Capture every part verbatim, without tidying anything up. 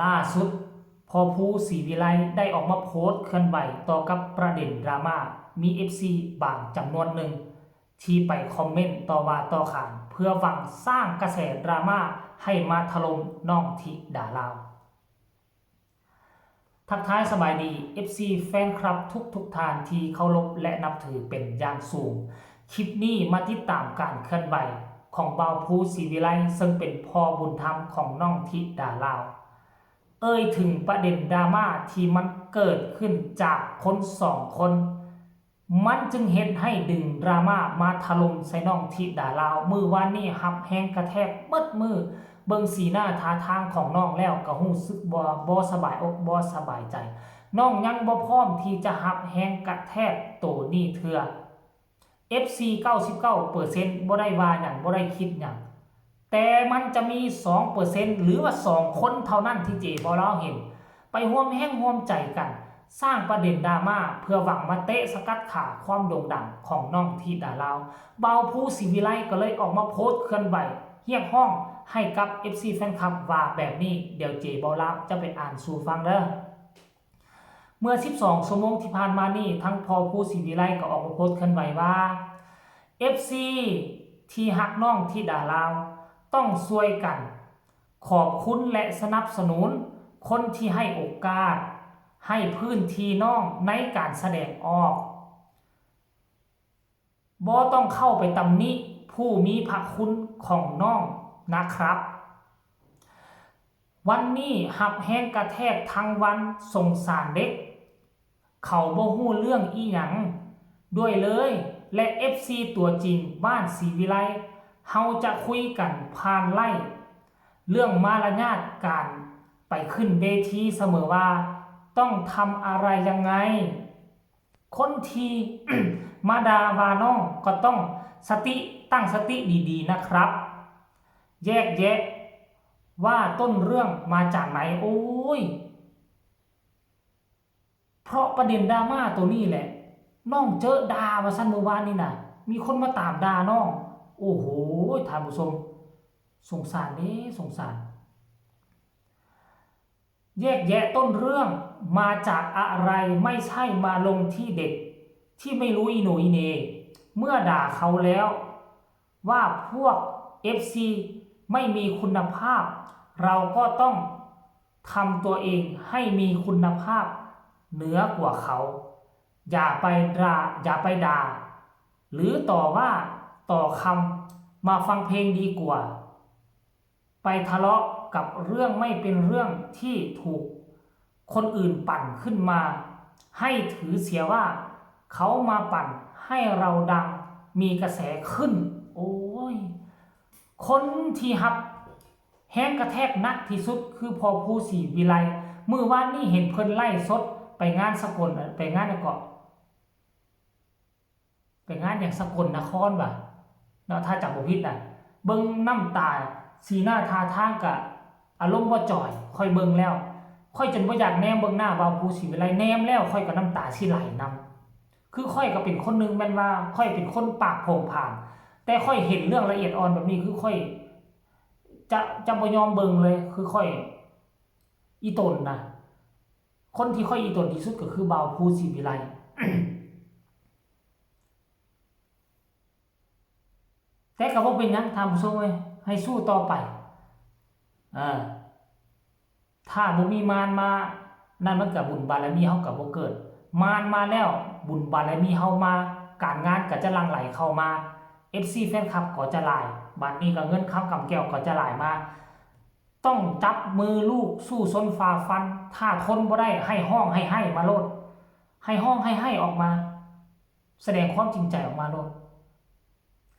ล่าสุด พอพู ศรีวิไล ได้ออกมาโพสต์เคลื่อนไหวต่อกับประเด็นดราม่า มี เอฟซี บางจำนวนหนึ่ง ที่ไปคอมเมนต์ต่อว่าต่อขาน เพื่อหวังสร้างกระแสดราม่าให้มาถล่มน้องธิดาลาว ทักทายสบายดี เอฟซี แฟนคลับทุกทุกท่านที่เคารพและนับถือเป็นอย่างสูง คลิปนี้มาติดตามการเคลื่อนไหวของบ่าวพู ศรีวิไล ซึ่งเป็นพ่อบุญธรรมของน้องธิดาลาว เอ่ยถึงประเด็นดราม่าที่มันเกิดขึ้นจากคนสองคน มันจึงเฮ็ดให้ดึงดราม่ามาถล่มใส่น้องธิดาลาว มื้อวานนี้รับแฮงกระแทกเบิดมื้อ เบิ่งสีหน้าท่าทางของน้องแล้วก็รู้สึกบ่ บ่สบายอกบ่สบายใจ น้องยังบ่พร้อมที่จะรับแฮงกระแทกโตนี้เทื่อ เอฟซี เก้าสิบเก้าเปอร์เซ็นต์ บ่ได้ว่าหยัง บ่ได้คิดหยัง แต่มันจะมี สองเปอร์เซ็นต์ หรือว่า สอง คนเท่านั้นที่เจบ่าวลาวเห็น ไปร่วมแฮงร่วมใจกัน สร้างประเด็นดราม่าเพื่อหวังมาเตะสกัดขาความโด่งดังของน้องธิดาลาว บ่าวพู ศรีวิไล ก็เลยออกมาโพสต์เคลื่อนไหวเรียกร้องให้กับ เอฟซี แฟนคลับว่าแบบนี้ เดี๋ยวเจบ่าวลาวจะไปอ่านสู่ฟังเด้อ เมื่อ สิบสอง ชั่วโมงที่ผ่านมานี้ ทั้งพอพู ศรีวิไล ก็ออกมาโพสต์เคลื่อนไหวว่า เอฟซี ที่ฮักน้องธิดาลาว ต้องช่วยกัน ขอบคุณและสนับสนุนคนที่ให้โอกาส ให้พื้นที่น้องในการแสดงออก บ่ต้องเข้าไปตำหนิผู้มีพระคุณของน้องนะครับ วันนี้รับแฮงกระแทกทั้งวัน สงสารเด็ก เขาบ่ฮู้เรื่องอีหยังด้วยเลย และ เอฟซี ตัวจริงบ้านศรีวิไล เฮาจะคุยกันผ่านไลน์ เรื่องมารยาทการไปขึ้นเวทีเสมอว่า ต้องทำอะไรยังไง คนที่ มาด่าว่าน้องก็ต้องสติ ตั้งสติดีๆ นะครับ แยกแยะว่าต้นเรื่องมาจากไหน โอ้ย เพราะประเด็นดราม่าตัวนี้แหละ น้องเจอด่าว่าซั่น มื้อวานนี่นะ มีคนมาตามด่าน้อง โอ้โห ท่านผู้ชม สงสารเด้ สงสาร แยกแยะต้นเรื่องมาจากอะไร ไม่ใช่มาลงที่เด็กที่ไม่รู้อีโหน่อีเหน่ เมื่อด่าเขาแล้วว่าพวก เอฟซี ไม่มีคุณภาพ เราก็ต้องทำตัวเองให้มีคุณภาพเหนือกว่าเขา อย่าไปด่า อย่าไปด่า หรือต่อว่าต่อคำ มาฟังเพลงดีกว่า ไปทะเลาะกับเรื่องไม่เป็นเรื่องที่ถูกคนอื่นปั่นขึ้นมา ให้ถือเสียว่าเขามาปั่นให้เราดังมีกระแสขึ้น โอ้ย คนที่รับแฮงกระแทกหนักที่สุดคือพอพู ศรีวิไล มื้อวานนี้เห็นเพิ่นไลฟ์สดไปงานสกล ไปงานหยังเกาะ ไปงานหยังสกลนครวะ เนาะ ถ้าจำบ่ผิดน่ะ เบิ่งน้ำตา สีหน้าท่าทางกะอารมณ์บ่จ่อย ข้อยเบิ่งแล้ว ข้อยจนบ่อยากแนมเบิ่งหน้าบ่าวพู ศรีวิไล แนมแล้วข้อยก็น้ำตาสิไหลนำ คือข้อยก็เป็นคนหนึ่งแม่นว่าข้อยเป็นคนปากโผงผาง แต่ข้อยเห็นเรื่องละเอียดอ่อนแบบนี้คือข้อยจะ จะบ่ยอมเบิ่งเลย คือข้อยอีตนนะ คนที่ข้อยอีตนที่สุดก็คือบ่าวพู ศรีวิไล แต่ก็บ่เป็นหยังท่านผู้ชมเอ้ย ให้สู้ต่อไป เออ ถ้าบ่มีมารมา นั่นมันก็บุญบารมีเฮาก็บ่เกิด มารมาแล้ว บุญบารมีเฮามา การงานก็จะหลั่งไหลเข้ามา เอฟซี แฟนคลับก็จะหลาย บัดนี้ก็เงินคำกำแก้วก็จะหลายมา ต้องจับมือลูกสู้ซนฝ่าฟัน ถ้าทนบ่ได้ให้ฮ้องให้ไห้มาโลด ให้ฮ้องให้ไห้ออกมา แสดงความจริงใจออกมาโลด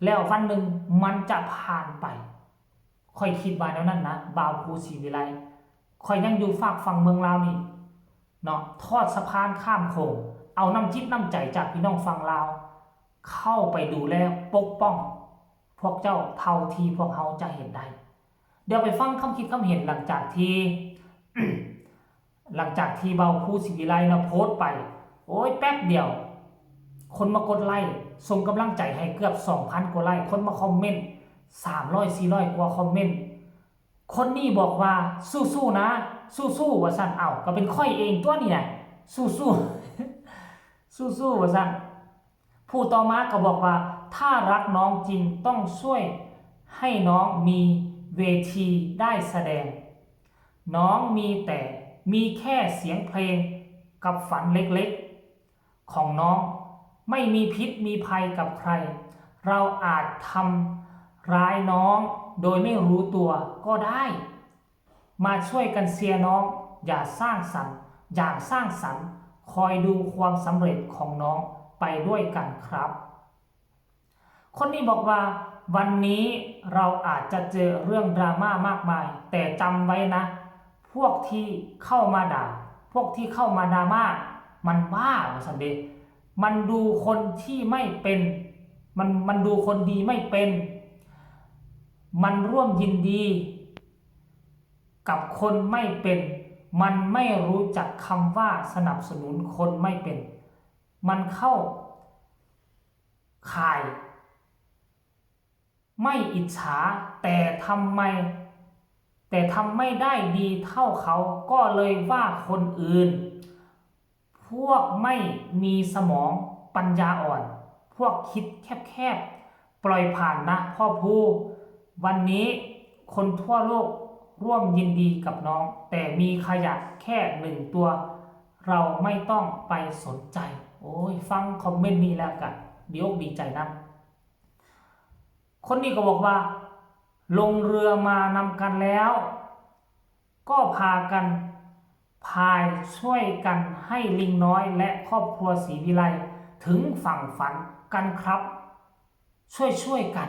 แล้ววันหนึ่งมันจะผ่านไป ข้อยคิดว่าแนวนั้นนะ บ่าวภูศรีวิไล ข้อยยังอยู่ฟากฝั่งเมืองลาวนี่เนาะ ทอดสะพานข้ามโขง เอาน้ำจิตน้ำใจจากพี่น้องฝั่งลาว เข้าไปดูแลปกป้องพวกเจ้าเท่าที่พวกเฮาจะเฮ็ดได้ เดี๋ยวไปฟังคำคิดคำเห็นหลังจากที่ หลังจากที่บ่าวภูศรีวิไลเนาะโพสต์ไป โอ้ย แป๊บเดียว คนมากดไลค์ ส่งกำลังใจให้เกือบสองพันกว่าไลค์ คนมาคอมเมนต์ สามร้อยสี่ร้อยกว่าคอมเมนต์ คนนี้บอกว่า สู้ๆนะ สู้ๆ ว่าซั่น เอ้า ก็เป็นข้อยเองตั๊วนี่นะ สู้ๆ สู้ๆ ว่าซั่น ผู้ต่อมาก็บอกว่า ถ้ารักน้องจริงต้องช่วยให้น้องมีเวทีได้แสดง น้องมีแต่ มีแค่เสียงเพลงกับฝันเล็กๆ ของน้อง ไม่มีพิษมีภัยกับใคร เราอาจทำร้ายน้องโดยไม่รู้ตัวก็ได้ มาช่วยกันเชียร์น้อง อย่าสร้างสรรค์ อย่างสร้างสรรค์ คอยดูความสำเร็จของน้องไปด้วยกันครับ คนนี้บอกว่า วันนี้เราอาจจะเจอเรื่องดราม่ามากมาย แต่จำไว้นะ พวกที่เข้ามาด่า พวกที่เข้ามาดราม่า มันบ้าว่าซั่นเด้ มันดูคนที่ไม่เป็น มัน มันดูคนดีไม่เป็น มันร่วมยินดีกับคนไม่เป็น มันไม่รู้จักคำว่าสนับสนุนคนไม่เป็น มันเข้าข่าย ไม่อิจฉา แต่ทำไม แต่ทำไม่ได้ดีเท่าเขา ก็เลยว่าคนอื่น พวกไม่มีสมอง ปัญญาอ่อน พวกคิดแคบๆ ปล่อยผ่านนะพ่อผู้ วันนี้คนทั่วโลกร่วมยินดีกับน้อง แต่มีขยะแค่หนึ่งตัว เราไม่ต้องไปสนใจ โอ้ย ฟังคอมเมนต์นี้แล้วก็ดีอกดีใจนำ คนนี้ก็บอกว่า ลงเรือมานำกันแล้ว ก็พากันพายช่วยกันให้ลิงน้อยและครอบครัวศรีวิไลถึงฝั่งฝันกันครับ ช่วยช่วยกัน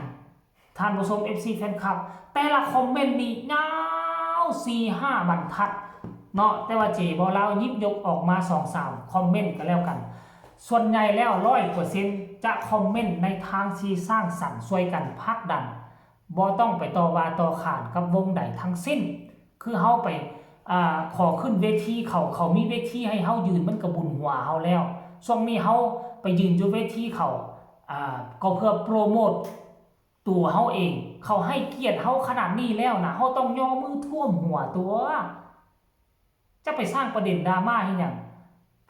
ท่านผู้ชม เอฟซี แฟนคลับ แต่ละคอมเมนต์นี่ยาวสี่ห้าบรรทัดเนาะ แต่ว่าเจบ่าวลาวหยิบยกออกมาสองสามคอมเมนต์ก็แล้วกัน ส่วนใหญ่แล้วร้อยเปอร์เซ็นต์จะคอมเมนต์ในทางที่สร้างสรรค์ ช่วยกันผลักดัน บ่ต้องไปต่อว่าต่อขานกับวงใดทั้งสิ้น คือเฮาไป อ่า ขอขึ้นเวทีเขา เขามีเวทีให้เฮายืน มันก็บุญหัวเฮาแล้ว ช่วงนี้เฮาไปยืนอยู่เวทีเขา อ่า ก็เพื่อโปรโมทตัวเฮาเอง เขาให้เกียรติเฮาขนาดนี้แล้วนะ เฮาต้องย่อมือท่วมหัวตั๊ว จะไปสร้างประเด็นดราม่าเฮ็ดหยัง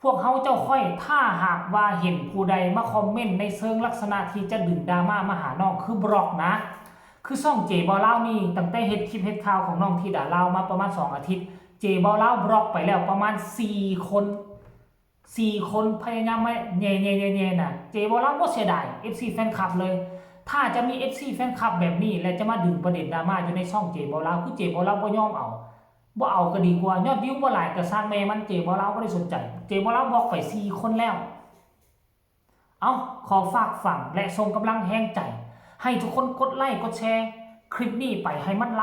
พวกเฮาเจ้าข้อย ถ้าหากว่าเห็นผู้ใดมาคอมเมนต์ในเชิงลักษณะที่จะดึงดราม่ามาหาน้อง คือบล็อกนะ คือช่องเจบ่าวลาวนี่ ตั้งแต่เฮ็ดคลิปเฮ็ดข่าวของน้องธิดาลาวมาประมาณสองอาทิตย์ เจบ่าวลาวบล็อกไปแล้วประมาณสี่คน สี่คนพยายามมาแย่ๆๆๆ นะ เจบ่าวลาวบ่เสียดาย เอฟซี แฟนคลับเลย ถ้าจะมี เอฟซี แฟนคลับแบบนี้ และจะมาดึงประเด็นดราม่าอยู่ในช่องเจบ่าวลาว คือเจบ่าวลาวบ่ยอมเอา บ่เอาก็ดีกว่า ยอดวิวบ่หลายก็ช่างแม่มัน เจบ่าวลาวบ่ได้สนใจ เจบ่าวลาวบล็อกไปสี่คนแล้ว เอ้า ขอฝากฝังและส่งกำลังแฮงใจ ให้ทุกคนกดไลค์กดแชร์คลิปนี้ไปให้มันห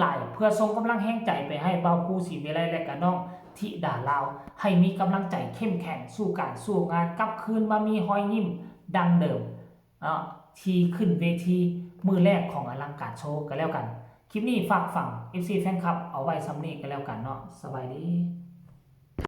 ลายๆ เพื่อส่งกำลังแฮงใจไปให้บ่าวภูศรีวิไลและก็น้องธิดาลาว ให้มีกำลังใจเข้มแข็งสู้การสู้งาน กลับคืนมามีฮอยยิ้มดังเดิม เนาะ ที่ขึ้นเวทีมื้อแรกของอลังการโชว์ก็แล้วกัน คลิปนี้ฝากฝัง เอฟซี แฟนคลับ เอาไว้ส่ำนี้ก็แล้วกันเนาะ สบายดี